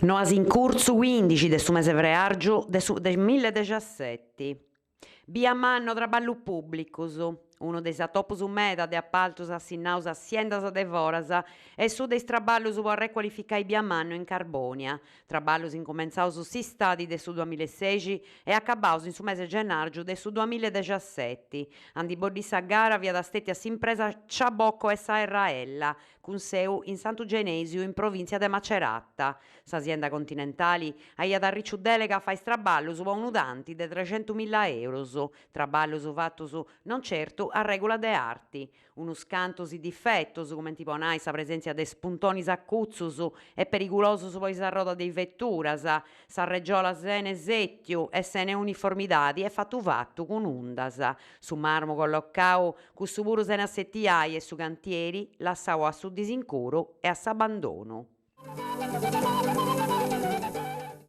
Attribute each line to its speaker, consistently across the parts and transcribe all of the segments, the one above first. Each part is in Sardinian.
Speaker 1: Noas in curtzu cuindixi de su mese freàrgiu de su duamilla e dexaseti. Bia Manno traballus pùblicus, unu de is atopus meda de apaltus assinnaus a siendas de foras est su de is traballus po arrecualificai Bia Manno in Carbònia, Traballus incumentzaus s'istadi de su duamilla e sexi e acabaus in su mese gennàrgiu de su duamilla e dexaseti. A ndi boddì sa gara fiat stètia s'impresa Ciabocco SRL, cun seu in Santu Genèsiu in provìntzia de Macerata. Sa sienda continentali aiat arriciu dèlega a fai is traballus po unu tanti de trexentumilla eurus, traballus fatus non certu a règula de arti. Unus cantus difetus, cumenti po nai sa presèntzia de spuntonis acutzus e perigulosus po is arrodas de is veturas, s'arregiola sene sètiu e sene uniformidadi e fatu fatu cun undas, su marmu collocau, cussu puru sene assetiai e su cantieri lassau a su disincuru e a s'abandonu.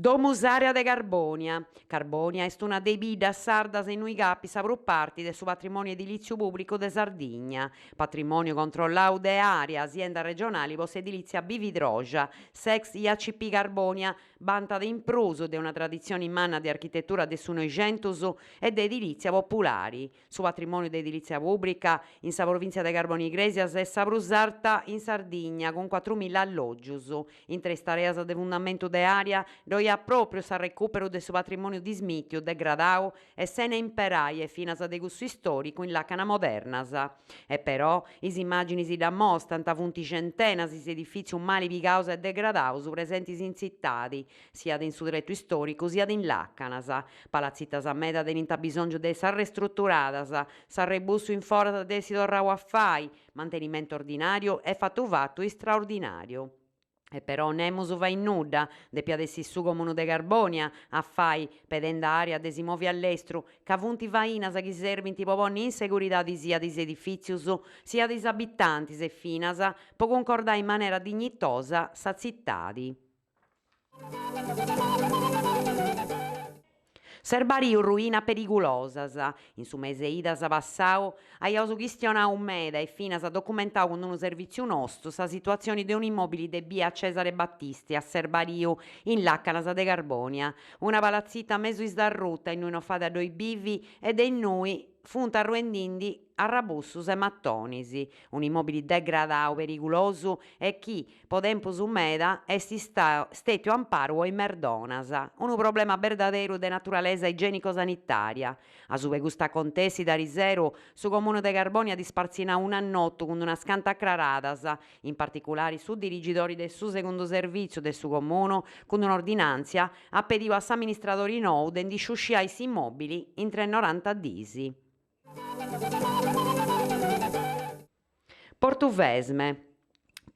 Speaker 1: Domus Area de Carbònia. Carbònia est una de is biddas sardas innui capit sa prus parti de su patrimòniu edilìtziu pùblicu de Sardigna, patrimòniu controllau de Area, sienda regionali po s'edilìtzia bividroxa, s'ex IACP Carbònia bantat in prus de una traditzioni manna de architetura de su Noixentus e de edilìtzia populari. Su patrimòniu de edilìtzia pùbrica in sa provìntzia de Carbònia Igrèsias est sa prus arta in Sardigna, cun cuatrumilla allògius. Intre is tareas de fundamentu de Area ddoi at pròpriu s'arrecùperu de su patrimòniu dismìtiu, degradau e sene imperai e finas de cussu istòricu in làcanas modernas. E però, is imàginis dd'amostant, funt centenas is edifìtzius mali pigaus e degradaus presentis in tzitadi, siat in su tretu istòricu siat in làcanas. Palatzitas meda tenint abisòngiu de essi arrestruturadas, s'arrebussu in foras de essi torrau a fai, mantenimentu ordinàriu e fatu fatu istraordinàriu. E però nemus fait nudda, depiat essi su Comunu de Carbònia a fai, pedendi a Area de si movi a lestru, ca funt fainas chi serbint po ponni in seguridadi siat is edifìtzius, siat is abitantis e finas po cuncordai in manera dignitosa sa tzitadi. Serbariu ruinas perigulosas. In su mese idas passau aiaus chistionau meda e finas documentau cun unu servìtziu nostu sa situatzioni de un'immòbili de bia Cesare Battisti a Serbariu, in làcanas de Carbònia. Una palatzita mesu isdarruta innui no fait a ddoi bivi e de innui funt arruendindi arrabussus e matonis. Un'immòbili degradau, perigulosu e chi, Po tempus meda est stètiu amparu po is merdonas, unu problema berdaderu de naturalesa igienico-sanitària. Asuba 'e custa acontèssida ariseru, su Comunu de Carbònia at ispartzinau un'annotu cun unas cantu acraradas, in particulari su dirigidori de su segundu servìtziu de su Comunu, cun un'ordinàntzia, at pediu a s'amministradori nou de ndi sciusciai s'immòbili intre noranta diis. Portuvesme.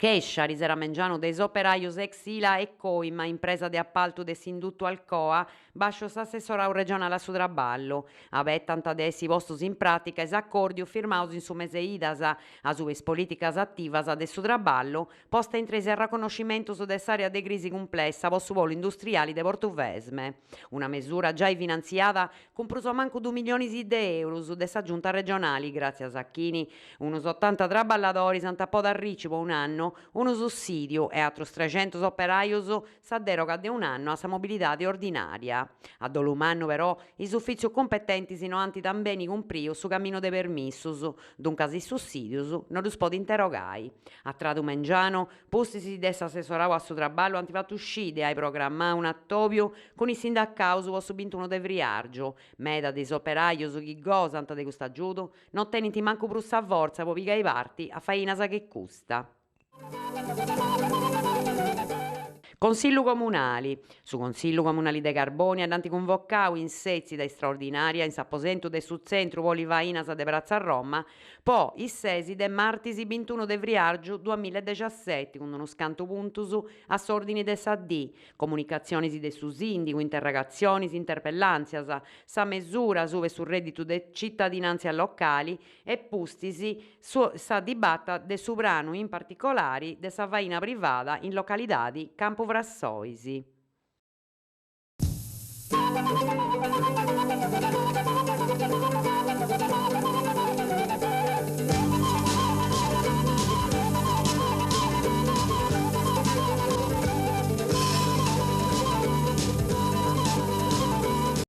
Speaker 1: Chèscia, arisero a mengianu de is operajos ex Ila e Coima, impresa de apaltu de s'indutu Alcoa, bàsciu s'assessorau regionale a su traballu. Abetant de essi postus in pràtica is acòrdius firmaus in su mese idas, asuba is polìticas ativas de su traballu, posta intre is arraconnoscimentus de s'àrea de crisi cumplessa po su polu industriali de Portuvesme. Una mesura giai finantziada cun prus o mancu dus milionis de eurus de sa Giunta regionali, gràtzias a chini unus otanta traballadoris ant a podi arrici po un'annu unu sussìdiu e atrus trexentus operajus sa deroga de un'annu a sa mobilidadi ordinària. A dolu mannu però is ufìtzius cumpetentis no ant tambeni cumpriu su caminu de permissus, duncas is sussìdius no ddus podint erogai. A tradu mengianu Pustis de s'assessorau a su traballu ant fatu scì de ai programmau un'atòbiu cun is sindacaus po su bintunu de friàrgiu. Meda de is operajus chi gosant de custu agiudu no tenint mancu prus sa fortza po pigai parti a fainas che custa. Consillu Comunali. Su Consillu Comunali de Carbònia dd'ant cunvocau in sètzida istraordinària in s'aposentu de su Tzentru Polifainas de Pratza Roma Po is sesi de martis bintunu de friàrgiu duamilla e dexaseti cun unus cantu puntus a s'òrdini de sa dì, comunicatzionis de su sìndigu, interrogatzionis, interpellàntzias, sa mesura asuba su rèdditu de citadinàntzia locali e pustis sa dibata de su pranu in particolari de sa faina privada in localidadi Campu Frassois.